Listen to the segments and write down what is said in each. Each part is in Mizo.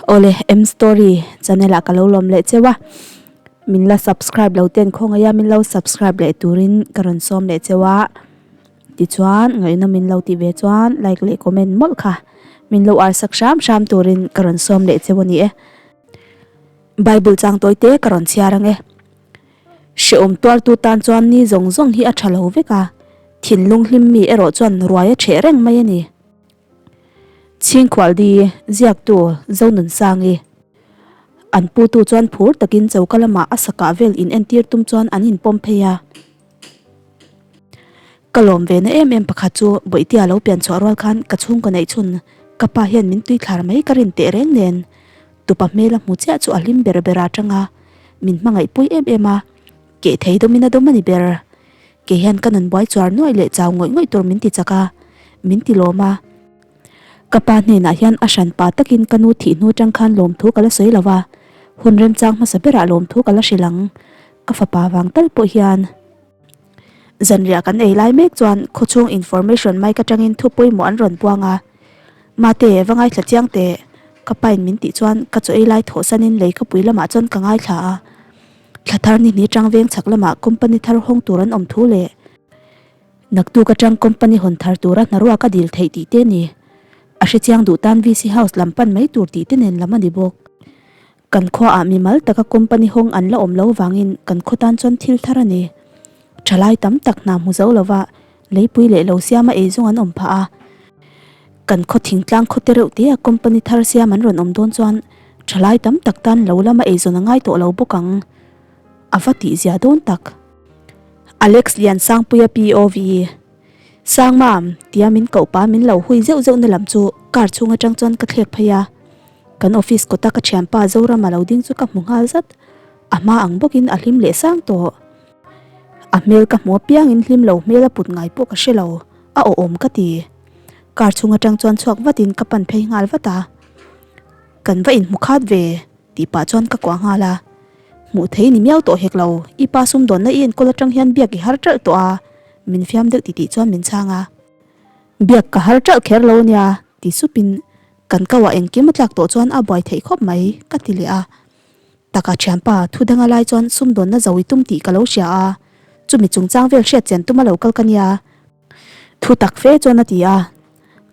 Awle M story channel ah ka lo lawm leh cheu a, min la subscribe lo ten khawngaih a min lo subscribe leh turin ka rawn sawm leh cheu a, tichuan ngaihnawm min lo tih ve chuan like leh comment mawlh kha min lo ar sak hram hram turin ka rawn sawm leh cheu a ni e. Bible chang tawi te ka rawn chhiar ang e. Hrehawm tuartu tan chuan ni zawng zawng hi a tha lo vek a, thinlung hlim mi erawh chuan ruai a ṭheh reng mai a ni. Chhingkhualdi ziaktu Zonunsangi an putu chuan phur takin choka lamah a sakah vel in entir tum chuan an inpawm phei a. Ka lawm ve na em em pakhat chu Bawihtea lo pian chhuah rual khan ka chhungkaw neih chhun ka pa hian min tui thlar mai ka rin teh reng nen tupa hmel a hmu chiah chu a hlim ber ber a tang a, min hmangaih pui em em a, keh thei dawmin a dawm a ni ber. Kei hian ka nun buai chuar nuaih leh chau ngawih ngawih tur min ti chak a, min ti lawm a. Ka pa hnenah hian a hran pa takin ka nu thih hnu tang khan lawmthu ka la sawi lo va, hun remchang hmasa berah lawmthu ka la hrilh ang, ka fapa vang tal pawh hian. Zanriah kan ei lai mek chuan khawchhung information mic atangin thu pawimawh an rawn puang a, Mate, va ngaithla chiang teh, ka pain min tih chuan ka chaw ei lai thawhsanin lei khawpui lamah chuan ka ngaithla a. Thla thar ni hnih tang veng chhak lamah company thar hawng tur an awm thu leh naktuk atang company hawn thar tura hnaruak a dil theih tih te ni. A hrechiang duh tan VC House lam pan mai tur tih te nen lam a ni bawk. Kan khuaah mimal taka company hawng an la awm lo vangin kan khaw tan chuan thil thar a ni. Thalai tam tak hna hmu zo lova leipui leh lo siama eizawng an awm phah a. Kan khaw thingtlang khaw te reuh te a company thar siam an rawn awm dawn chuan thalai tam tak tan lo lama eizawn a ngai tawh lo bawk ang. A va tih zia dawn tak. Alex Liansangpuia POV Sangmam tia min koh pa min lo hui zeuh zeuh na lam chu car chhung atang chuan ka thlek phei a. Kan office kawta ka thianpa Zorama lo ding chu ka hmu nghal zat. A hma ang bawkin a hlim leh sang tawh. A hmel ka hmu apiangin hlim lo hmel a put ngai pawh ka hre lo, a awhawm ka ti. Car chhung atang chuan chhuak vatin ka pan phei nghal vat a. Kan va inhmu khat ve, tih pah chuan ka kuah nghal a. Hmuh thei ni miau tawh hek lo, i pa sumdawnna i enkawl atang hian biak i har ṭalh tawh a, min fiam deuh titih chuan min chhang a. Biak ka har ṭalh kher lo nia, ti supin kan kauah engkim a tlak tawh chuan a buai theih khawp mai, ka ti leh a. Taka thianpa, thu danga lai chuan sumdawnna zo i tum tih ka lo hria a, chumi chungchang vel hriat chian tuma lo kal ka nia. Thu tak fe chuan a ti a,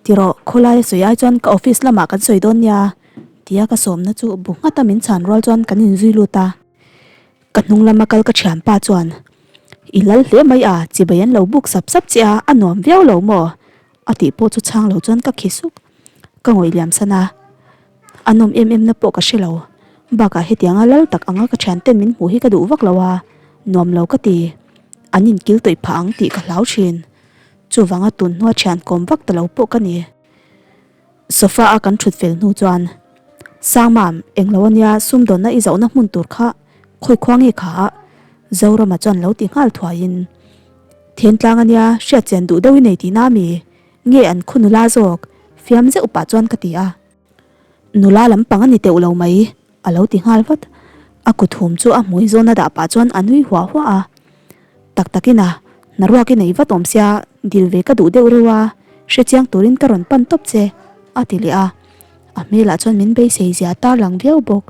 Tirawh, khawlaia sawi ai chuan ka office lamah kan sawi dawn nia, tia ka sawmna chu bu nghata min chhan rual chuan kan inzui lut a. Ka hnung lama kal ka thianpa chuan, I lal hle mai a, chibai an lo buk sap sap che a, a nuam viau lo maw? A tih pawh chu chhang lo chuan ka khi suk. Ka ngawih liam san a, a nawm em em na pawh ka hre lo. Bakah hetianga lal tak anga ka thianten min hmuh hi ka duh vak lo a, nuam lo ka ti. An inkil tawih phah ang tih ka hlau thin. Chuvanga tun hnua thian kawm vak ta lo pawh ka ni. Sofa a kan thut fel hnu chuan, Sangmam, englo ania sumdawnna i zohna hmun tur kha khawi khua nge kha a? Zorama chuan lo ti nghal thuaiin, Thentlang ania hriat chian duh deuh i nei tihna ami? Nge an khu nula zawk? Fiam zeuh pah chuan ka ti a. Nula lampang a ni teuh lo mai, a lo ti nghal vat. A kut hum chu a hmui zawn a dah pah chuan a nui huah huah a. Tak takin a, hnaruak i nei vat awm sia, dil ve ka duh deuh reuh a, hrechiang turin ka rawn pan tawp che, a ti leh a. A hmelah chuan min beisei zia tar lang viau bawk.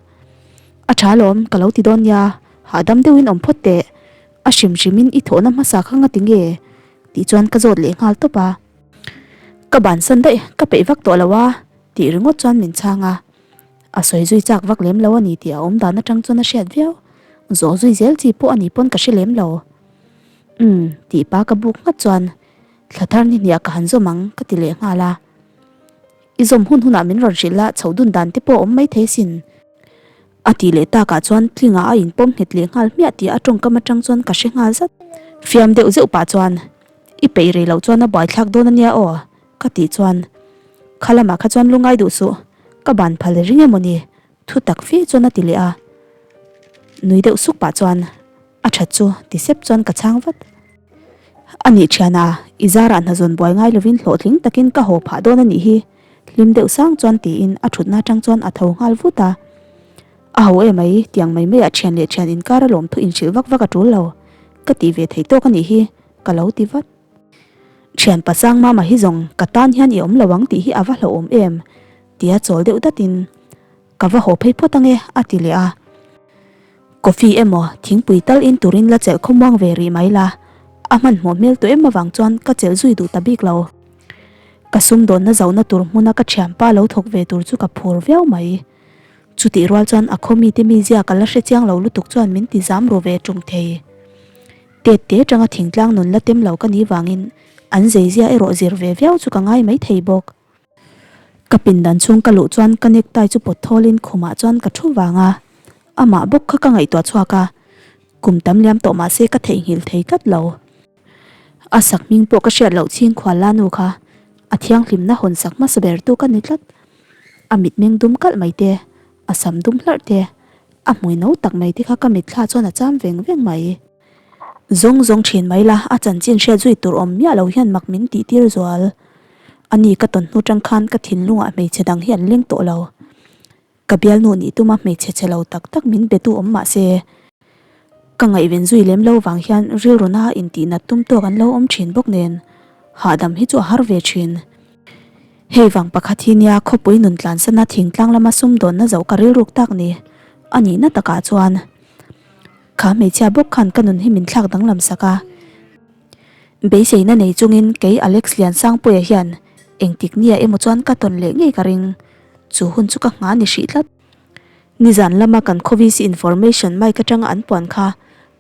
A tha alawm, ka lo ti dawn nia, hahdam deuhin awm phawt teh. A hrim hrimin i thawhna hmasa kha nga ti nge? Tih chuan ka zawt leh nghal tawp a. Ka bansan daih, ka peih vak tawh lo a, tih ringawt chuan min chhang a. A sawi zui chak vak lem lo a ni tih a awm dan atang chuan a hriat viau. Zawh zui zel chi pawh a ni pawn ka hre lem lo. Umm, tih pa ka buk nghat chuan thla thar ni hniah ka han zawm ang ka ti leh nghal a. I zawm hun hunah min rawn hrilh la, chho dun dan te pawh a awm maithei sin. A tih leh takah chuan tlingah a inpawm nghet leh nghal hmiah tih a tawngkam atang chuan ka hre nghal zat. Fiam deuh zeuh pah chuan, I peih rei loh chuan a buaithlak dawn a nia aw, ka tih chuan, Kha lamah kha chuan lungai duh suh, ka ban phal ring emaw ni, thu tak fe chuan a ti leh a. Nui deuh suk pah chuan, A that chu, ti sep chuan ka chhang vat. A nih thiana, i zarah hna zawn buai ngai lovin hlawhtling takin ka haw phah dawn a nih hi, hlim deuh sang chuan tiin a thutna atang chuan a tho nghal vut a. A ho em mai, tiang mai maiah thian leh thian inkar a lawm thu inhrilh vak vak a tul lo, ka tih ve thei tawk a nih hi, ka lo ti vat. Thian pasang mama hi zawng ka tan hian i awm lo ang tih hi a va hlauhawm em, tia chawl deuh datin. Ka va haw phei phawt ange, a ti leh a. Coffee emaw thingpui tal in turin la chelh khawmuang ve rih mai la, a hmanhmawh hmel tawh em avang chuan ka chelh zui duh ta bik lo. Ka sumdawnna zohna tur hmuna ka thianpa lo thawk ve tur chu ka phur viau mai. Chutih rual chuan a khaw mite mizia ka la hre chiang lo lutuk chuan min ti zam ru ve ṭung thei. Tet te atanga thingtlang nun la tem lo ka nih vangin an zeizia erawh zir ve viau chu ka ngai mai thei bawk. Ka pindan chhung ka luh chuan ka necktie chu pawt thawlin khumah chuan ka thu vang a, amah bawk kha ka ngaihtuah chhuak a, kum tam liam tawh mahse ka theihnghilh thei tlat lo. A sak hming pawh ka hriat loh chhing khual la nu kha a thianghlimna hawn sak hmasa ber tu ka ni tlat. A mitmeng dum kalh mai te, a sam dum hlarh te, a hmui no tak mai te kha ka mitthla chuan a cham veng veng mai. Zawng zawng thin mai la, a chanchin hriat zui tur awm miah lo hian mak min tih tir zual. A ni ka tawn hnu tang khan ka thinlungah hmeichhe dang hi an leng tawh lo. Ka bialnu nih tuma hmeichhe chhe lo tak tak min be tu awm mah se, ka ngaihven zui lem lo vang hian rilru na intih nat tum tawk an lo awm thin bawk nen, hahdam hi chu a har ve thin. Hei vang pakhat hi nia khawpui nun tlansana thingtlang lama sumdawnna zoh ka rilruk tak ni a nihna takah chuan. Kha hmeichhia bawk khan ka nun hi min thlak danglam sak a. Beiseina nei chungin kei Alex Liansangpuia hian engtik nia emaw chuan ka tawn leh ngei ka ring. Chu hun chu ka nghah ni hrih tlat. Nizan lama kan khawvc information mic atanga an puan kha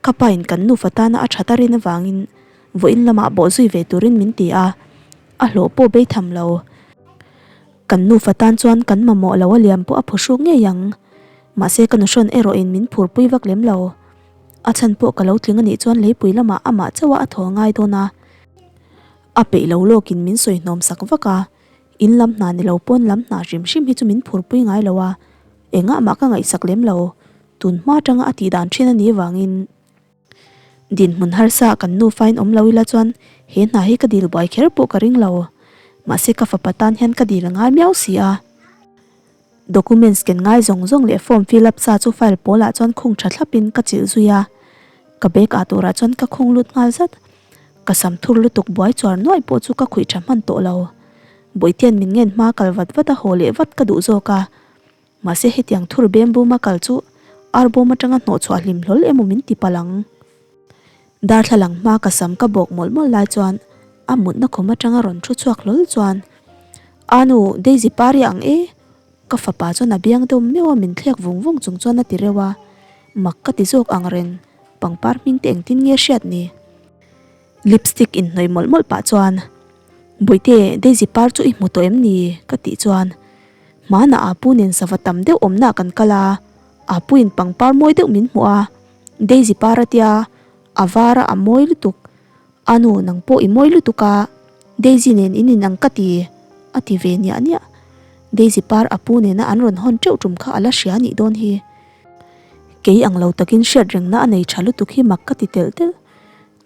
ka pain kan nufa tana a that a rin avangin vawiin lamah bawh zui ve turin min ti a, a hlawh pawh bei tham lo. Kan nufa tan chuan kan mamawh lo a liam pawh a phuhruk ngei ang. Mahse ka nuhrawn erawhin min phurpui vak lem lo. A chhan pawh ka lo tling a nih chuan leipui lamah amah chauha a thaw a ngai dawn a. A peih lo lawkin min sawi hnawm sak vak a, in lam hna ni lo pawn lam hna hrim hrim hi chu min phurpui ngai lo a, engah mah ka ngaihsak lem lo. Tun hma atanga a tih dan thin a nih vangin. Dinhmun harsa kan nufain awm lo ila chuan he hna hi ka dil buai kher pawh ka ring lo. Mahse ka fapa tan hian ka dil a ngai miau si a. Documents ken ngai zawng zawng leh form fill up sa chu file pawlah chuan khung tha thlapin ka chilh zui a. Ka bag ah turah chuan ka khung lut nghal zat. Ka sam thur lutuk buai chuar nuaih pawh chu ka khuih tha hman tawh lo. Bawihtian min ngen hma kal vat vat a haw leh vat ka duh zawk a. Mahse hetiang thur bem buma kal chu arbawm atanga hnawhchhuah hlim hlawl emaw min ti palh ang. Darthlalang hma ka sam ka bawk mawlh mawlh lai chuan a mutna khum atanga rawn thu chhuak hlawl chuan, A nu, Daisy par i ang e! Ka fapa chuan a biang deuh meuh a min thlek vung vung chung chuan a ti reuh a, mak ka ti zawk ang reng, pangpar hming te engtin nge hriat ni? Lipstick inhnawih mawlh mawlh pah chuan, Bawihte, Daisy par chu i hmu tawh em ni? ka tih chuan, Hmanah Apu nen sava tam deuh awmnaah kan kal a, Apuin pangpar mawi deuh min hmuh a, Daisy par a tia, a var a a mawi lutuk, a nu nang pawh i mawi lutuk a, Daisy nen in inang ka ti, a ti ve niah niah. Daisy par Apu nena an rawn hawn teuh tum kha a la hria nih dawn hi. Kei ang lo takin hriat rengna a nei tha lutuk hi mak ka ti telh telh.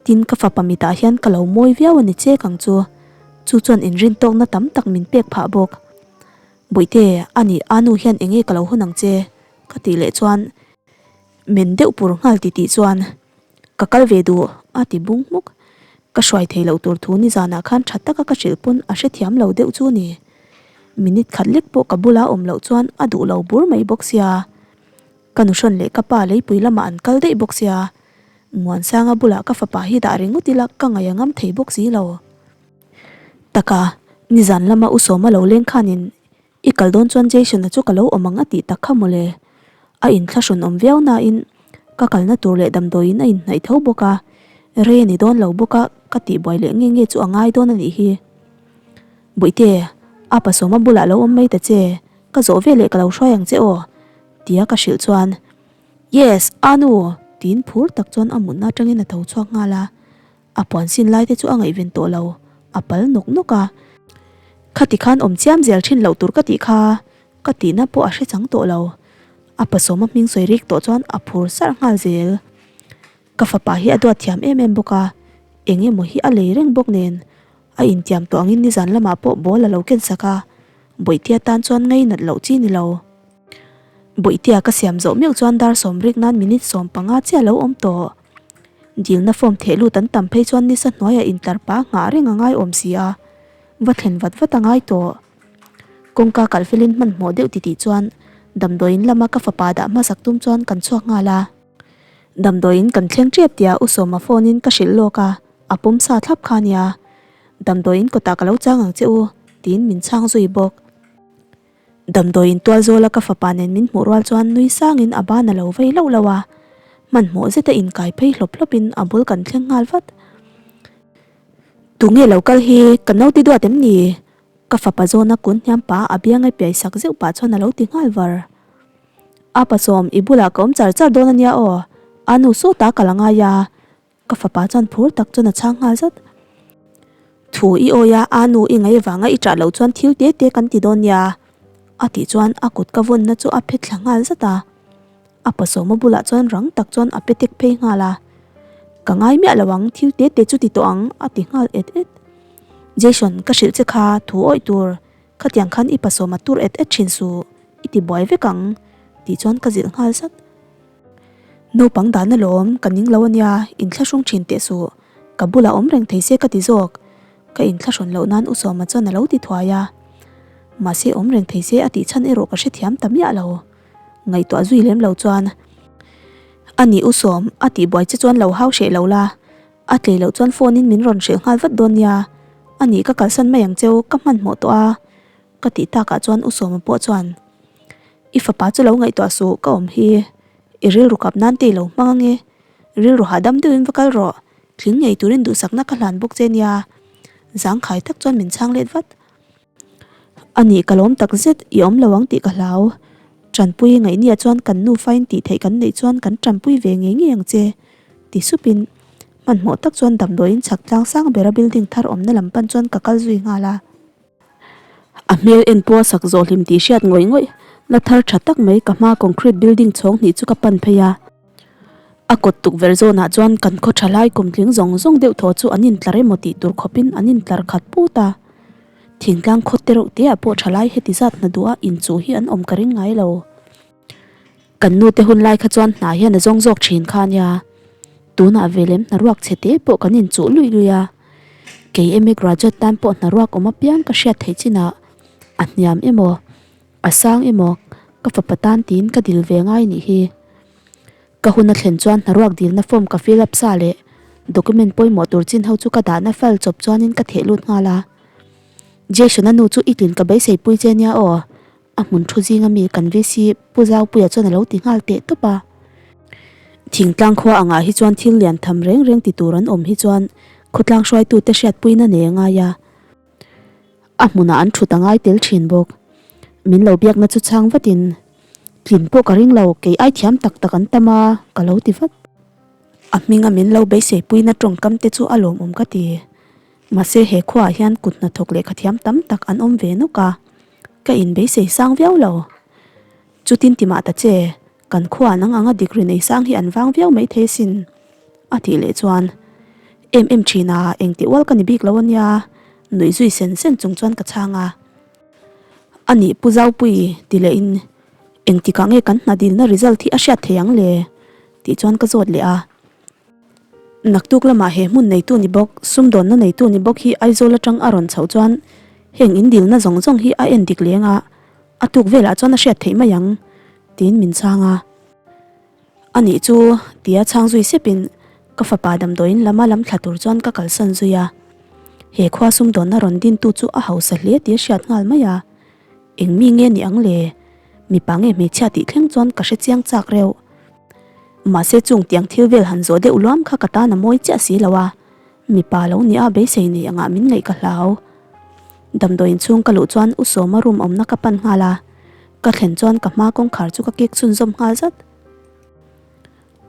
Tin ka fapa mitah hian ka lo mawi viau a ni chek ang chu. Chu chuan inrintawkna tam tak min pek phah bawk. Bawihte, a nih a nu hian enge ka lo hawn ang che? ka tih leh chuan men deuh pur nghal ti tih chuan ka kal ve duh a ti bung hmuk. Ka hruai thei loh tur thu nizanah khan tha taka ka hrilh pawn a hrethiam lo deuh chu ni. Minute khat lek pawh ka bula awm loh chuan a duh lo bur mai bawk sia. Ka nuhrawn leh ka pa leipui lamah an kal daih bawk sia. Muansanga bulah ka fapa hi dah ringawt ila ka ngaih a ngam thei bawk si lo. Taka, nizan lama U Sawma lo leng khanin i kal dawn chuan Jason-a chu ka lo awm ang a tih tak kha mawle. A inthlahrun awm viau nain ka kalna tur leh damdawiin a inhnaih tho bawk a, rei a ni dawn lo bawk a, ka tihbuai leh nge nge chu a ngai dawn a nih hi. Bawihte, apa Sawma bulah lo awm mai ta che, ka zawh veleh ka lo hruai ang che aw, tia ka hrilh chuan Yes, Anu! tiin phur tak chuan a mutna atangin a tho chhuak nghal a. A puan sin lai te chu a ngaihven tawh lo, a pal nawk nawk a. Khati khan awm chiam zel thin loh tur ka tih kha, ka tihna pawh a hre chang tawh lo. A pasawma hming sawi rik tawh chuan a phur sarh nghal zel. Ka fapa hi a duat thiam em em bawk a, eng emaw hi a lei reng bawk nen. A intiam tawh angin nizan lamah pawh ball a lo ken sak a, Bawihtea tan chuan ngainat loh chi ni lo. Bawihtea ka siam zawh meuh chuan dar sawm rik nan minute 15 chiah lo awm tawh. Dilna form theh lut an tam phei chuan nisa hnuaiah intlar pah nghah reng a ngai awm si a, va thlen vat vat a ngai tawh. Kawngka kalh felin hmanhmawh deuh titih chuan Damdawiin lama ka fapa dah hmasak tum chuan kan chhuak nghal a. Damdawiin kan thleng ṭep tia U Sawma phone in ka hrilh lawk a, a pawm sa thlap kha nia. Damdawiin kawtah ka lo chang ang che u, tiin min chhang zui bawk. Damdawiin tual zawla ka fapa nen min hmuh rual chuan nui sangin a ban a lo vei lauh lauh a, hmanhmawh zeta inkai phei hlawp hlawpin a bul kan thleng nghal vat. Tunge lo kal hi ka naute duat em ni? Ka fapa zawna kun hniam pah a bianga piai sak zeuh pah chuan a lo ti nghal var. A pasawm, i bulah ka awm char char dawn a nia aw, a nu sawtah ka la ngai a, ka fapa chuan phur tak chuan a chhang nghal zat. Thu i awi a, a nu i ngaih avanga i ṭah loh chuan thil te te kan ti dawn nia, a tih chuan a kut ka vawnna chu a phet thla nghal zat a. A pasawma bulah chuan rang tak chuan a pe tek phei nghal a, Ka ngai miah lo ang, thil te te chu ti tawh ang, a ti nghal et et. Jason, ka hrilh che kha, thu awih tur, khatiang khan i pasawma tur et et thin suh, i ti buai vek ang, tih chuan ka zilh nghal zat. Naupang dan alawm, ka ning lo ania, inthlahrung thin teh suh, ka bulah awm reng thei se ka ti zawk, ka inthlahrawn loh nan U Sawma chuan a lo ti thuai a. Mahse awm reng thei se a tih chhan erawh ka hrethiam ta miah lo. Ngaihtuah zui lem lo chuan, A nih U Sawm, a tih buai che chuan lo hau hreh lo la, a tlei loh chuan phone in min rawn hrilh nghal vat dawn nia, a nih ka kalsan mai ang cheu, ka hmanhmawh tawh a, ka tih takah chuan U Sawma pawh chuan, I fapa chu lo ngaihtuah suh, ka awm hi, i rilru kap nan te i lo hmang ange, rilru hahdam deuhin va kal rawh, tling ngei turin duhsakna ka hlan bawk che nia, zangkhai tak chuan min chhang let vat. A nih ka lawm tak zet, i awm lo ang tih ka hlau. Tanpui ngaihnia chuan kan nufain tih theih kan neih chuan kan tanpui ve ngei ngei ang che, ti supin hmanhmawh tak chuan damdawiin chhak tlang sang bera building thar awmna lam pan chuan ka kal zui nghal a. A hmel en pawh a sak zawh hlim tih hriat ngawih ngawih, la thar tha tak mai ka hmaa concrete building chhawng hnih chu ka pan phei a. A kawt tukverh zawnah chuan kan khaw tha lai kumtling zawng zawng deuh thaw chu an intlar emaw tih tur khawpin an intlar khat put a. Thingtlang khaw te reuh teah pawh tha lai heti zat hna duha inchuh hi an awm ka ring ngai lo. Kan nute hun lai kha chuan hna hian a zawng zawk thin kha ania. Tunah ve lem hna ruak chhe te pawh kan inchuh luih luih a. Kei MA graduate tan pawh hna ruak awm apiang ka hriat theih chinah a hniam emaw A sang emaw, ka fapa tan tiin ka dil ve ngai nih hi. Ka hun a thlen chuan hnaruak dilna form ka fill up sa leh document pawimawh tur chin ho chu ka dahna file chawp chuanin ka theh lut nghal a. Jason-a nu chu i tlin ka beisei pui che nia aw, a hmun thu zinga mi kan VC Pu Zaupuia chuan a lo ti nghal teh tawp a. Thingtlang khua angah hi chuan thil lian tham reng reng ti tur an awm hi chuan khawtlang hruaitute hriatpuina nei a ngai a. A hmunah an thut a ngai tel thin bawk. Min lo biakna chu chhang vatin, Tlin pawh ka ring lo, kei ai thiam tak tak an tam a, ka lo ti vat. A hminga min lo beiseipuina tawngkam te chu a lawmawm ka ti. Mahse he khuaah hian kut hnathawk lehkha thiam tam tak an awm ve nawk a, ka inbeisei sang viau lo. Chutin ti mah ta che, kan khuaah nang anga degree nei sang hi an vang viau maithei sin, a tih leh chuan, Em em thin a, engti ual ka ni bik lo ania, nuih zui sen sen chung chuan ka chhang a. A nih Pu Zaupui ti lehin, Engtikah nge kan hna dilna result hi a hriat thei ang le? tih chuan ka zawt leh a. Naktuk lamah he hmun neitu ni bawk, sumdawnna neitu ni bawk hi Aizawl atang a rawn chhoh chuan heng in dilna zawng zawng hi a en dik leng a, a tuk velah chuan a hriat theih mai ang, tiin min chhang a. A nih chu, tia chhang zui sepin ka fapa damdawiin lama lam thla tur chuan ka kalsan zui a. He khua sumdawnna rawn dintu chu a hausa hle tih a hriat nghal mai a. Eng mi nge ni ang le? Mipa nge hmeichhia tih thleng chuan ka hre chiang chak reuh. Mahse chung tiang thil vel han zawh deuh luam kha ka tan a mawi chiah si lo a, mipa lo nia beisei nei angah min ngaih ka hlau. Damdawiin chhung ka luh chuan U Sawma room awmna ka pan nghal a, ka thlen chuan ka hma kawngkhar chu ka kik chhunzawm nghal zat.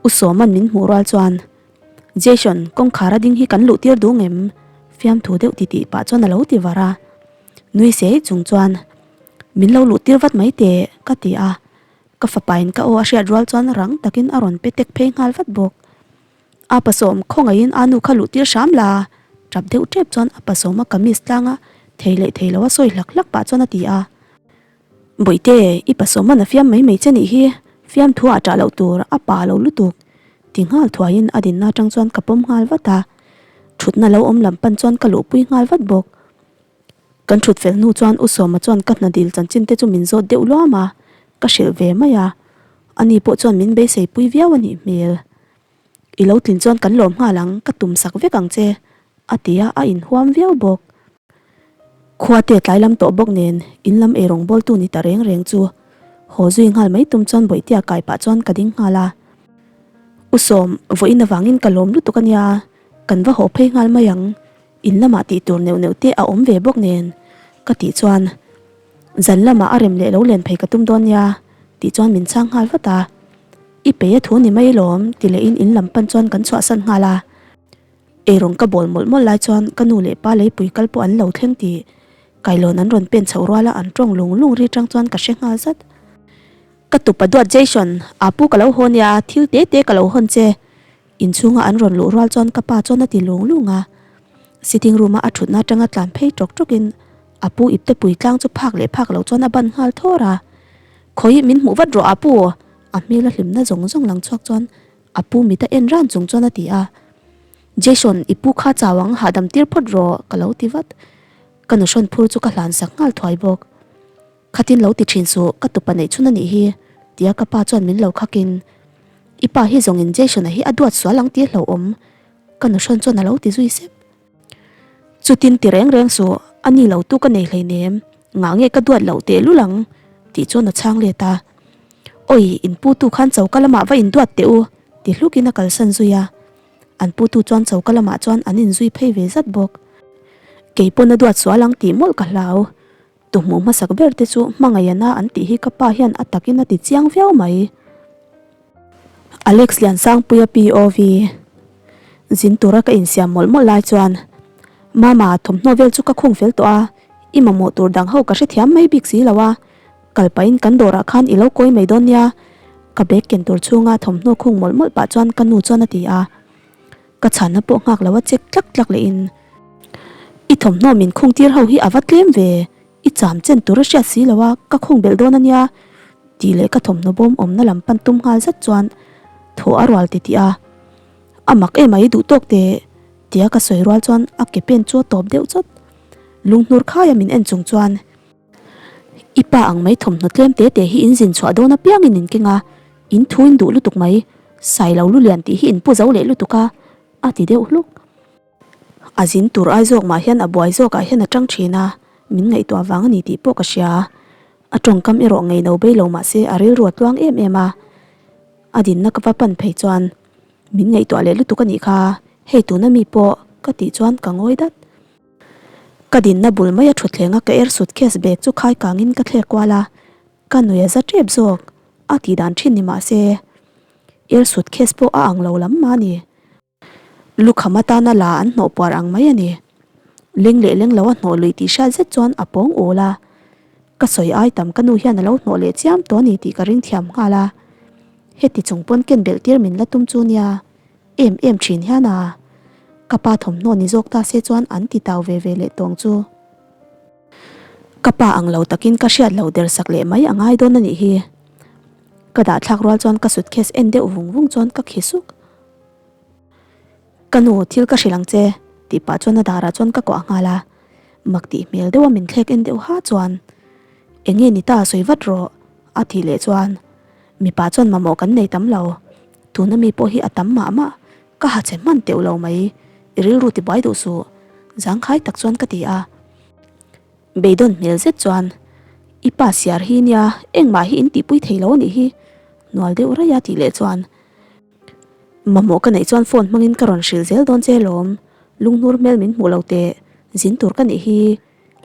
U Sawma'n min hmuh rual chuan, Jason, kawngkhar a ding hi kan luh tir duh ngem? Fiamthu deuh ti tih pah chuan a lo ti var a. Nui sei chung chuan, Min lo luh tir vat mai teh, ka ti a. Ka fapain ka aw a hriat rual chuan rang takin a rawn pe tek phei nghal vat bawk. A pasawm khawngaihin a nu kha luh tir hram la, tap deuh tep chuan a pasawma kamis tlanga thei leh thei lo a sawi hlak hlak pah chuan a ti a. Bawihte, i pasawman a fiam mai mai che nih hi, fiamthu ah ṭah loh tur a pa lo lutuk, ti nghal thuaiin a dinna atang chuan ka pawm nghal vat a. Ṭhutna lo awm lam pan chuan ka luhpui nghal vat bawk. Kan thut fel hnu chuan U Sawma chuan ka hna dil chanchin te chu min zawt deuh luam a. ka hrilh ve mai a, ani pawh chuan min beisei pui viau a nih hmel. I lo tlin chuan kan lawm nghal ang, ka tum sak vek ang che, a ti a, a inhuam viau bawk. Khuate tlai lam tawh bawk nen in lam eirawng bawltu ni ta reng reng chu haw zui nghal mai tum chuan Bawihtea kai pah chuan ka ding nghal a. U Sawm, vawiin avangin ka lawm lutuk a nia, kan va haw phei nghal mai ang, in lamah tih tur neuh neuh te a awm ve bawk nen ka tih chuan zan lamah a rem leh lo len phei ka tum dawn nia tih chuan min chhang nghal vat a. I pei a thu ni mai lawm ti lehin in lam pan chuan kan chhuahsan nghal a. Eirawng ka bawl mawlh mawlh lai chuan ka nu leh pa leipui kal pawh an lo thleng tih kailawn an rawn pen chhoh rual a an tawng lung lung ri tang chuan ka hre nghal zat. Ka tupa duat Jason, aa pu ka lo haw nia, thil te te ka lo hawn che. Inchhunga an rawn luh rual chuan ka pa chuan a ti lung lung a. Sitting room a a thutna atanga tlan phei tawk tawkin a pu ipte pui tlang chu phak leh phak lo chuan a ban nghal thawr a. Khawi min hmuh vat rawh a pu! A hmel a hlimna zawng zawng lang chhuak chuan A pu mit a en ran chung chuan a ti a, Jason, i pu kha chau ang, hahdam tir phawt rawh, ka lo ti vat. Ka nu hrawn phur chu ka hlan sak nghal thuai bawk. Khatin lo ti thin suh, ka tupa neih chhun a nih hi, tia ka pa chuan min lo khakin, I pa hi zawngin Jason-a hi a duat sual ang tih hlauhawm, ka nu hrawn chuan a lo ti zui sep. Chutin ti reng reng suh, a ni lo tu ka nei hleinem, ngah nge ka duat loh teh lul ang? tih chuan a chhang let a. Awi, in pu tu khan choka lamah va in duat teh u, ti hlukin a kalsan zui a. An pu tu chuan choka lamah chuan an inzui phei ve zat bawk. Kei pawn a duat sual ang tih mawlh ka hlau. Tu hmuh hmasak ber te chu hmangaihana an tih hi ka pa hian a takin a ti chiang viau mai. Alex Liansangpuia POV Zin tura ka insiam mawlh mawlh lai chuan Mama thawmhnaw vel chu ka khung fel tawh a, i mamawh tur dang ho ka hrethiam mai bik si lo a, kal pahin kan dawrah khan i lo kawi mai dawn nia ka bag ken tur chhunga thawmhnaw khung mawlh mawlh pah chuan ka nu chuan a ti a, ka chhanna pawh nghak lo a chek tlak tlak lehin I thawmhnaw min khung tir ho hi a va tlem ve. I cham chen tur a hriat si lo a, ka khung belh dawn a nia tih leh ka thawmhnaw bawm awmna lam pan tum nghal zat chuan thaw a rual titih a. A mak em a i duh tawk teh tia ka sawi rual chuan a ke pen chu a tawp deuh chawt. Lunghnur khaia min en chung chuan I pa ang mai thawmhnaw tlem te te hi in zin chhuah dawn apiangin in keng a, in thu in duh lutuk mai, Sailo lulian tih hi in pu zo leh lutuk a a ti deuh hluk. A zin tur ai zawk mah hian a buai zawkah hian a tang thin a, min ngaihtuah vang a ni tih pawh ka hria. A tawngkam erawh ngaino bei lo mah se a rilru a tluang em em a. A dinna ka va pan phei chuan min ngaihtuah leh lutuk a nih kha, hei tuna mi pawh ka tih chuan ka ngawi dat. Ka dinna bul mai a thutthleng a ka er suitcase bag chu khai kangin ka thlek kual a, ka nui a za tep zawk a tih dan thin ni mah se er suitcase pawh a ang lo lam mah a ni. Lukham atana la an hnawh puar ang mai a ni. Leng leh leng lo a hnawh lui tih hriat zet chuan a pawng awl a. Ka sawi ai tam ka nu hian a lo hnawh leh chiam tawh a ni tih ka ring thiam nghal a. Heti chung pawn ken belh tir min la tum chu nia, em em thin hian a. Ka pa thawmhnaw ni zawk ta se chuan an ti tau ve ve leh tawng chu. Ka pa ang lo takin ka hriat lo der sak leh mai a ngai dawn a nih hi. Ka dah thlak rual chuan ka suitcase en deuh vung vung chuan ka khi suk. Ka nu, thil ka hrilh ang che, tih pah chuan a darah chuan ka kuah nghal a. Mak tih hmel deuha min thlek en deuh ha chuan, Eng nge ni ta sawi vat rawh, a tih leh chuan, Mipa chuan mamawh kan nei tam lo, tuna mi pawh hi a tam mah mah, ka ha che hman teuh lo mai, i rilru tibuai duh suh, zangkhai tak chuan ka ti a. Beidawn hmel zet chuan, I pa siar hi nia, engmah hi in tihpui thei lo a nih hi, hnual deuh raih a tih leh chuan, Mamawh ka neih chuan phone hmangin ka rawn hrilh zel dawn che lawm, lunghnur hmel min hmuh lo teh, zin tur ka nih hi,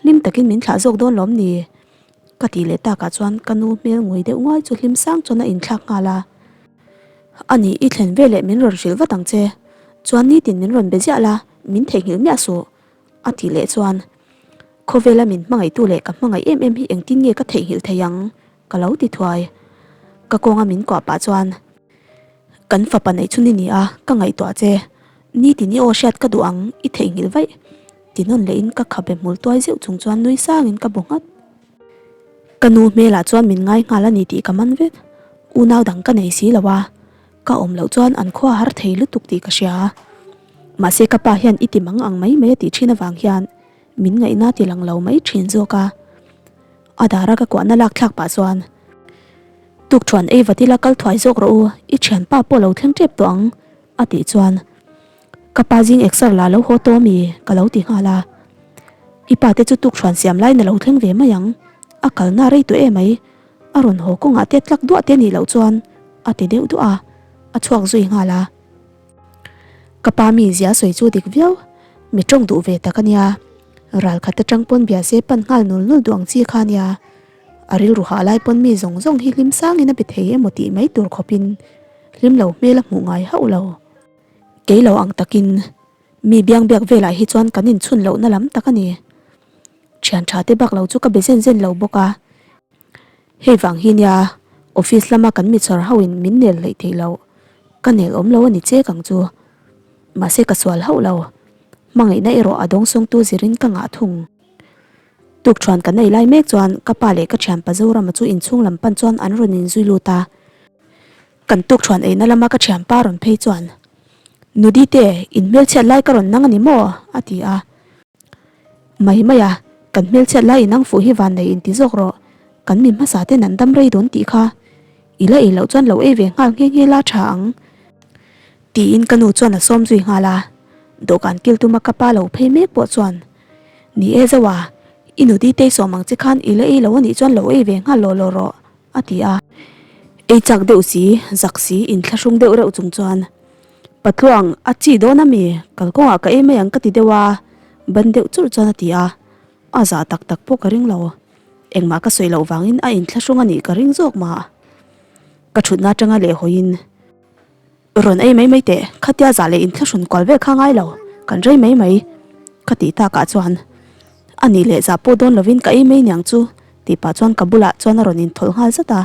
hlim takin min thlah zawk dawn lawm ni? Ka tih leh takah chuan ka nu hmel ngui deuh nguai chu hlim sang chuan a inthlak nghal a. Ani, i thlen veleh min rawn hrilh vat ang che, chuan nitin min rawn be ziah la, min theihnghilh miah suh, a tih leh chuan khawvela min hmangaihtu leh ka hmangaih em em hi engtin nge ka theihnghilh thei ang? Ka lo ti thuai. Ka kawnga min kuah pah chuan, Kan fapa neih chhun i ni a, ka ngaihtuah che. Nitin i aw hriat ka duh ang, i theihnghilh vaih. Ti nawn lehin ka khabe hmul tuai zeuh chung chuan nui sangin ka bu nghat. Ka nu hmelah chuan min ngai nghal a ni tih ka man vek. Unau dang ka nei si lo a, ka awm loh chuan an khua har thei lutuk tih ka hria. Mahse ka pa hian i ti mang ang mai mai a tih thin avang hian min ngaihna ti lang lo mai thin zawk a. A dara ka kuahna lak thlak pah chuan. Tukṭhuan ei vat ila kal thuai zawk rawh u, i ṭhianpa pawh lo thleng ṭep tawh ang, a tih chuan ka pa zing exer la lo haw tawh ami? ka lo ti nghal a. I pa te chu tukṭhuan siam laiin a lo thleng ve mai ang, a kalna rei tawh emai, a rawn haw kawngah te tlak duah te nih loh chuan a ti deuh duah a, a chhuak zui nghal a. Ka pa mi zia sawi chu dik viau, mi tawng duh ve tak a nia, ral khat atang pawn bia se pan nghal nul nul duh ang chi kha a nia. A rilru hah lai pawn mi zawng zawng hi hlim sangin a be thei emaw tih mai tur khawpin hlim lo hmel a hmuh ngai hauh lo. Kei lo ang takin mi biang biak velah hi chuan kan inchhun lohna lam tak a ni. Thian tha te bak lo chu ka be zen zen lo bawk a. Hei vang hi nia office lama kan mi chhawr ho in min nel hleih theih loh. Ka nel awm lo a ni chek ang chu. Mahse ka sual hauh lo. Hmangaihna erawh a dawngsawngtu zirin ka ngah thung. Tukṭhuan kan ei lai mek chuan ka pa leh ka ṭhianpa Zorama chu inchhung lam pan chuan an rawn inzui lut a. Kan tukṭhuan eina lama ka ṭhianpa rawn phei chuan, Nudite, in hmelchhiat lai ka rawn nang a ni maw? a ti a. Mai mai a, kan hmelchhiat lai inang fuh hi vannei inti zawk rawh, kan mi hmasa ten an dam rei dawn tih kha i la ei loh chuan lo ei ve nghal nghe nghe la ṭha ang. Tiin ka nu chuan a sawm zui nghal a, dawhkan kil tuma ka pa lo phei mek pawh chuan, Ni e Zoa, i nu Ditei sawm ang che khan i la ei lo anih chuan lo ei ve nghal law law rawh, a ti a. Ei chak deuh si, zak si, inthlahrung deuh reuh chung chuan, Patluang, a chi dawn ami? Kalkawngah ka ei mai ang ka ti deuh a, ban deuh churh chuan a ti a. A zah tak tak pawh ka ring lo. Engmah ka sawi loh vangin a inthlahrung anih ka ring zawk mah. Ka thutna atanga lehhawiin. Rawn ei mai mai teh, khatia zah leh inthlahrun kual vel kha ngai lo, kan rei mai mai ka tih takah chuan a nih leh zah pawh dawn lovin ka ei mai niang chu tih pah chuan ka bulah chuan a rawn inthawlh nghal zat a.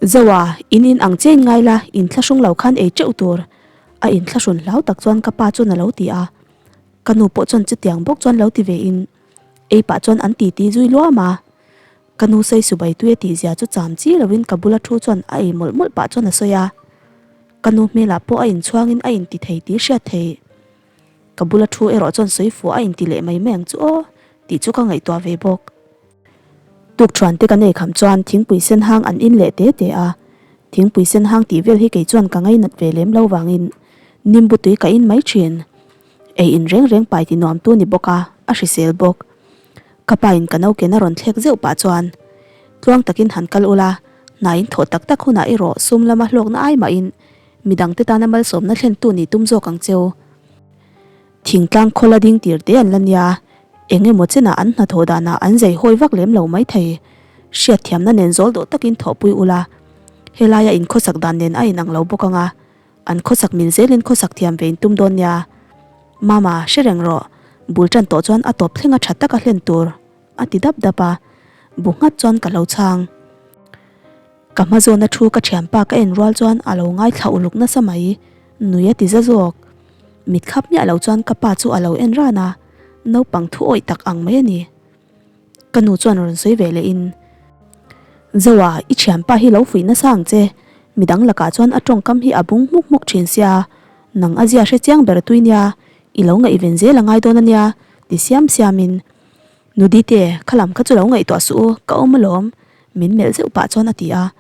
Zoa, in in ang chiain ngai la, inthlahrung lo khan ei teuh tur a inthlahrun hlau tak chuan ka pa chuan a lo ti a, ka nu pawh chuan chutiang bawk chuan lo ti ve in ei pah chuan an titi zui luam a. Ka nu sawi subai tui a tih zia chu cham chi loin ka bula thu chuan a ei mawlh mawlh pah chuan a sawi a. Ka nu hmelah pawh a inchhuangin a inti thei tih hriat theih. Ka bula thu erawh chuan sawi fuh a inti leh mai mai ang chu aw tih chu ka ngaihtuah ve bawk. Tukṭhuan te kan ei kham chuan thingpui sen hang an in leh te te a. Thingpui sen hang tih vel hi kei chuan ka ngainat ve lem lo vangin nimbu tui ka in mai ṭhin. Ei in reng reng pai ti nuam tu ni bawk a, a hrisel bawk. Ka pa in ka nauken a rawn thlek zeuh pah chuan, Tluang takin han kal ula, hna in thawh tak tak hunah erawh sum lama hlawkna ai mahin midangte tana malsawmna thlentu nih tum zawk ang cheu. Thingtlang khawla ding tir te an la nia, eng emaw chenah an hnathawh danah an zei hawi vak lem lo maithei. Hriatthiamna nen zawl dawh takin thawhpui ula, helaia in khawsak dan nen a inang lo bawk anga, An khawsak mil zelin khawsak thiam ve in tum dawn nia. Mama, hre reng rawh. Bul tan tawh chuan a tawp thleng a tha taka hlen tur, a ti dap dap a. Bu nghat chuan ka lo chhang. Ka hma zawna thu ka thianpa ka en rual chuan a lo ngaithla uluk nasa mai, nui a ti za zawk. Mit khap miah lo chuan ka pa chu a lo en ran a, naupang thu awih tak ang mai a ni. Ka nu chuan rawn sawi ve leh in, Zoa, i thianpa hi lo fuih nasa ang che, midang lakah chuan a tawngkam hi a bung hmuk hmuk thin sia, nang a zia hre chiang ber tui nia, i lo ngaihven zel a ngai dawn a nia, ti siam siam in, Nu Dite, kha lam kha chu lo ngaihtuah suh u, ka awm alawm, min melh zeuh pah chuan a ti a,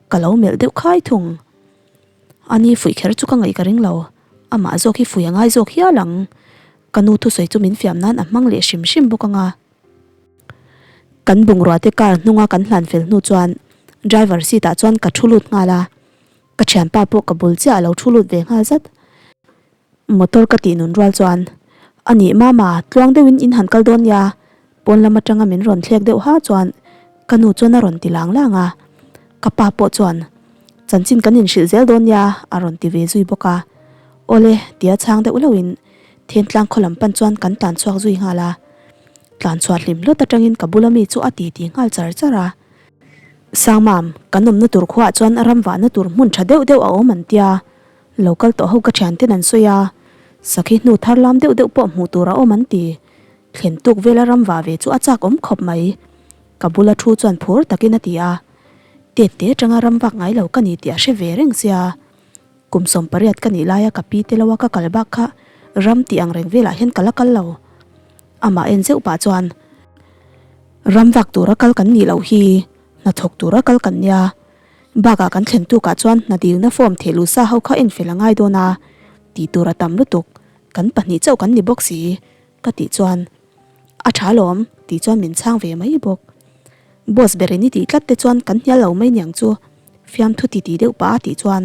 ka lo melh deuh khai thung. Ani fuih kher chu ka ngaih ka ring lo, amah zawk hi fuih a ngai zawk hial ang. Ka nu thusawi chu min fiam nan a hmang leh hrim hrim bawk anga. Kan bungrua te car hnunga kan hlan fel hnu chuan driver seat ah chuan ka thu lut nghal a, ka thianpa pawh ka bul chiah a lo thu lut ve nghal zat. Motor ka tih nun rual chuan, A nih mama, tluang deuhin in han kal dawn nia, pawn lam atanga min rawn thlek deuh ha chuan ka nu chuan a rawn ti lang lang a. Ka pa pawh chuan, Chanchin kan inhrilh zel dawn nia, a rawn ti ve zui bawk a. Awle, tia chhang deuh lohin Thentlang khaw lam pan chuan kan tlan chhuak zui nghal a. Tlan chhuah hlim hlawt atangin ka bula mi chu a ti ti nghal char char a. Sangmam, kan awmna tur khuaah chuan ram vahna tur hmun tha deuh deuh a awm an tia. Lo kal tawh ho ka thianten an sawi a, sakhi hnu thar lam deuh deuh pawh hmuh tur a awm an ti. Thlen tuk vela ram vah ve chu a chak awm khawp mai. Ka bula thu chuan phur takin a ti a. Tet te atanga ram vak ngai lo ka ni tih a hre ve reng sia. Kum 18 ka nih laia ka pi te loa ka kal bak kha ram tih ang reng velah hian ka la kal lo. Amah en zeuh pah chuan, Ram vak tura kal kan nih loh hi, hnathawk tura kal kan nia. Bakah kan thlen tukah chuan hna dilna form theh luh sa ho kha en fel a ngai dawn a, tih tur a tam lutuk, kan pahnih chauh kan ni bawk si ka tih chuan a tha alawm tih chuan min chhang ve mai bawk. Boss berin i tih tlat te chuan kan hnial lo mai niang chu fiamthu ti ti deuh pah a tih chuan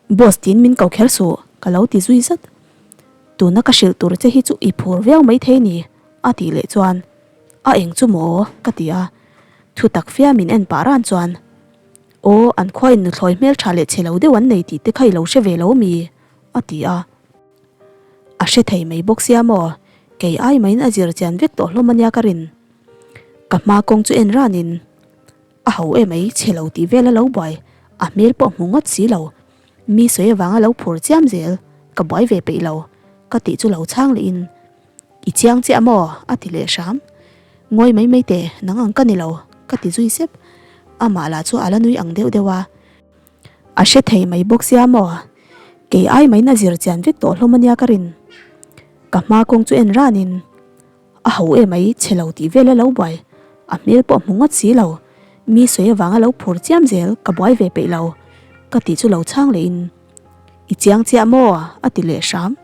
Boss tiin min ko kher suh ka lo ti zui zat. Tuna ka hrilh tur che hi chu i phur viau maithei ni a tih leh chuan a eng chu maw ka ti a. Thu tak fia min en pah ran chuan, Aw, an khuain nuthlawi hmel tha leh chhe lo deuh an nei tih te kha i lo hre ve lo mi? a ti a. A hre thei mai bawk sia maw? Kei ai maiin a zir chian vek tawh hlawm ania ka rin. Ka hma kawng chu en ranin, A ho emai, chhe lo tih vel a lo buai, a hmel pawh hmu ngawt si lo. Mi sawi avanga lo phur chiam zel, ka buai ve peih lo, ka tih chu lo chhang lehin, I chiang chiah maw? a ti leh hram. Ngawi mai mai teh, nang ang ka ni lo, ka ti zui sep. Amah lah chu a la nui ang deuh deuh a. A hre thei mai bawk sia maw? Kei ai maiin a zir chian vek tawh hlawm ania ka rin. Ka hma kawng chu en ranin a ho emai, chhe lo tih vel a lo buai. A hmel pawh hmu ngawt si lo. Mi sawi avanga lo phur chiam zel, ka buai ve peih lo, ka tih chu lo chhang lehin. I chiang chiah maw? a ti leh hram.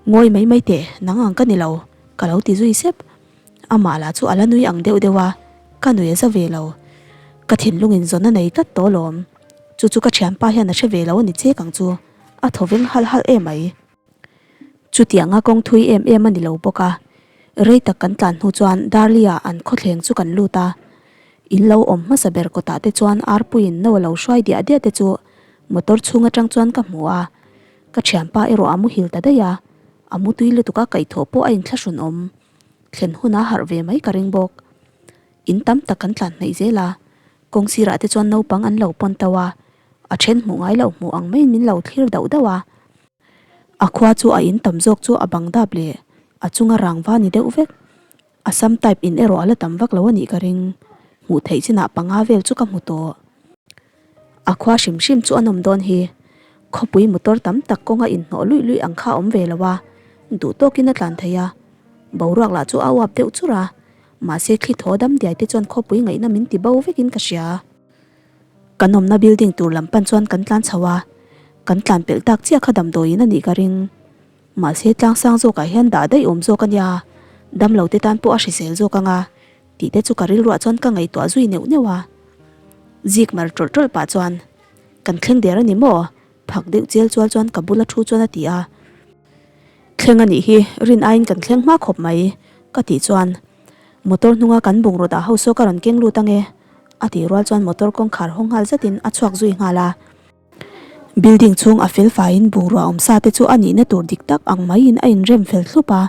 Ngawi mai mai teh, nang ang ka ni lo, ka lo ti zui sep. Amah lah chu a la nui ang deuh deuh a, ka nui a za ve lo. Ka thinlungin zawn a nei tlat tawh alawm. Chu chu ka thianpa hian a hre ve lo a ni chek ang chu, a thaw veng halh halh em mai. Chutianga kawng thui em em a ni lo bawk a, rei tak kan tlan hnu chuan Darli-ah an khawthleng chu kan lut a. In lo awm hmasa ber kawtah te chuan arpuiin no a lo hruai diah diah te chu motor chhung atang chuan ka hmu a. Ka thianpa erawh a muhil ta daih a, a mutui lutuk a kaihthawh pawh a inthlahrun awm. Thlen hun a harh ve mai ka ring bawk. In tam tak kan tlan hnaih zel a, kawng sirah te chuan naupang an lo pawn tauh a, a then hmuh ngai loh hmuh ang maiin min lo thlir dauh dauh a. A khua chu a in tam zawk chu a bang dap leh a chunga rangva ni deuh vek. Assam type in erawh a la tam vak lo a nih ka ring. Hmuh theih chinah panga vel chu ka hmu tawh. A khua hrim hrim chu a nawm dawn hi. Khawpui motor tam tak kawnga inhnawh luih luih ang kha a awm ve lo a, duh tawkin a tlan thei a. Boruak lah chu a uap deuh chur a, mahse thli thaw dam diai te chuan khawpui ngaihna min ti bo vekin ka hria. Kan awmna building tur lam pan chuan kan tlan chho a, kan tlan pelh tak chiah kha damdawiin a nih ka ring. Mahse tlang sang zawkah hian dah daih awm zawk a nia, damlo te tan pawh a hrisel zawk ang a, tih te chu ka rilruah chuan ka ngaihtuah zui neuh neuh a. Zik mar tawlh tawlh pah chuan, Kan thleng der a ni maw? Phak deuh chial chual chuan ka bula thu chuan a ti a. Thleng a nih hi, rin aiin kan thleng hma khawp mai, ka tih chuan, Motor hnunga kan bungraw dah ho saw ka rawn keng lut ange, a tih rual chuan motor kawngkhar hawng nghal zetin a chhuak zui nghal a. Building chhung a fel faiin bungrua awm sa te chu a nihna tur dik tak ang maiin a inrem fel thlup a,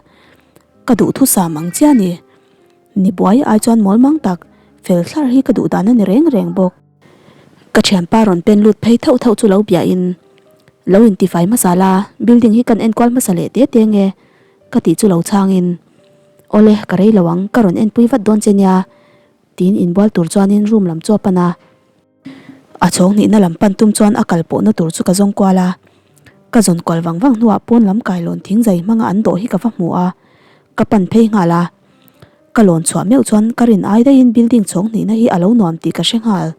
ka duhthusam ang chiah a ni. Ni buai ai chuan mawl mang tak, fel thlar hi ka duh dan a ni reng reng bawk. Ka thianpa rawn pen lut phei thauh thauh chu lo biahin, Lo intifai hmasa la, building hi kan enkual hmasa leh te te nge? ka tih chu lo chhangin, Awle, ka rei lo ang, ka rawn enpui vat dawn che nia, tiin inbual tur chuanin room lam chu a pan a. A chhawng hnihna lam pan tum chuan a kal pawhna tur chu ka zawng kual a, ka zawn kual vang vang hnuah pawn lam kailawn thing zai hmanga an dawh hi ka va hmu a, ka pan phei nghal a. Ka lawn chhuah meuh chuan ka rin ai daihin building chhawng hnihna hi a lo nuam tih ka hre nghal.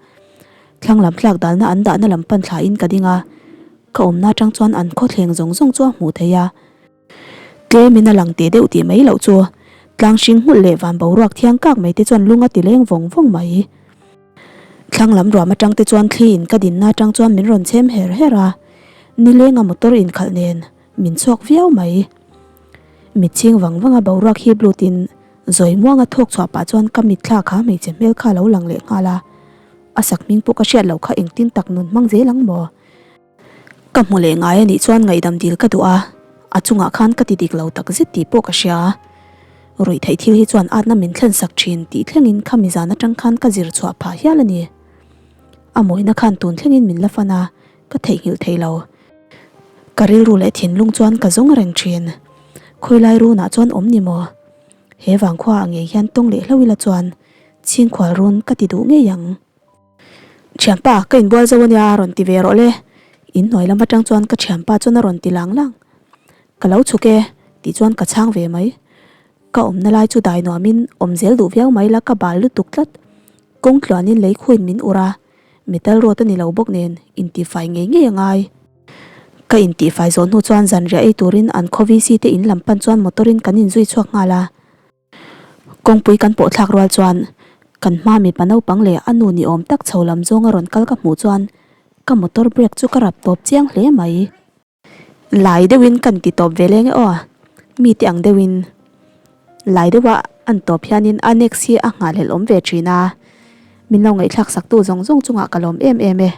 Thlang lam tlak dalna an dahna lam pan thlain ka ding a, ka awmna atang chuan an khawthleng zawng zawng chu a hmuh theih a. Tlemin a lang teh deuh tih mai loh chu tlang hring nghulh leh van boruak thiang kak mai te chuan lung a ti leng vawng vawng mai. Thlang lam ruam atang te chuan thli in ka dinna atang chuan min rawn chhem her her a, nilenga motor inkhalh nen min chhuak viau mai. Mit chhing vang vanga boruak hip lutin zawi muanga thawk chhuah pah chuan ka mitthla kha hmeichhe hmel kha a lo lang leh nghal a, a sakhming pawh ka hriat loh kha engtin tak nun hmang zel ang maw? Ka hmu leh ngai a nih chuan ngaihdam dil ka duh a, a chungah khan ka ti dik lo tak zet tih pawh ka hria. Ruih theih thil hi chuan atna min thlen sak thin tih thlengin khami zan atang khan ka zir chhuah phah hial a ni. A mawina khan tun thlengin min la fan a, ka theihnghilh thei lo. Ka rilru leh thinlung chuan ka zawng reng thin. Khawilai runah chuan awm ni maw? He vangkhua ah ngei hian tawng leh hlo ila chuan chhingkhual run ka ti duh ngei ang. Thianpa, ka inbual zo ania a rawn ti ve rawh le. In hnuai lam atang chuan ka thianpa chuan a rawn ti lang lang. Ka lo chhuk e, tih chuan ka chhang ve mai. Ka awmna lai chu dai nuamin awm zel duh viau mai la ka bal lutuk tlat. Kawng tluanin lei khuin min ur a. Metal road a ni lo bawk nen intihfai ngei ngei a ngai. Ka intihfai zawh hnu chuan zanriah ei turin an khaw VC te in lam pan chuan motor in kan inzui chhuak nghal a. Kawngpui kan pawh thlak rual chuan kan hma mipa naupang leh a nu ni awm tak chho lam zawnga rawn kal ka hmuh chuan ka motor brake chu ka rap tawp chiang hle mai. Lai deuhin kan ti tawp ve leng e aw, mite ang deuhin lai deuha an tawp hianin a next hi a nghahhlelh awm ve thin a, min lo ngaihthlak saktu zawng zawng chungah ka lawm em em e.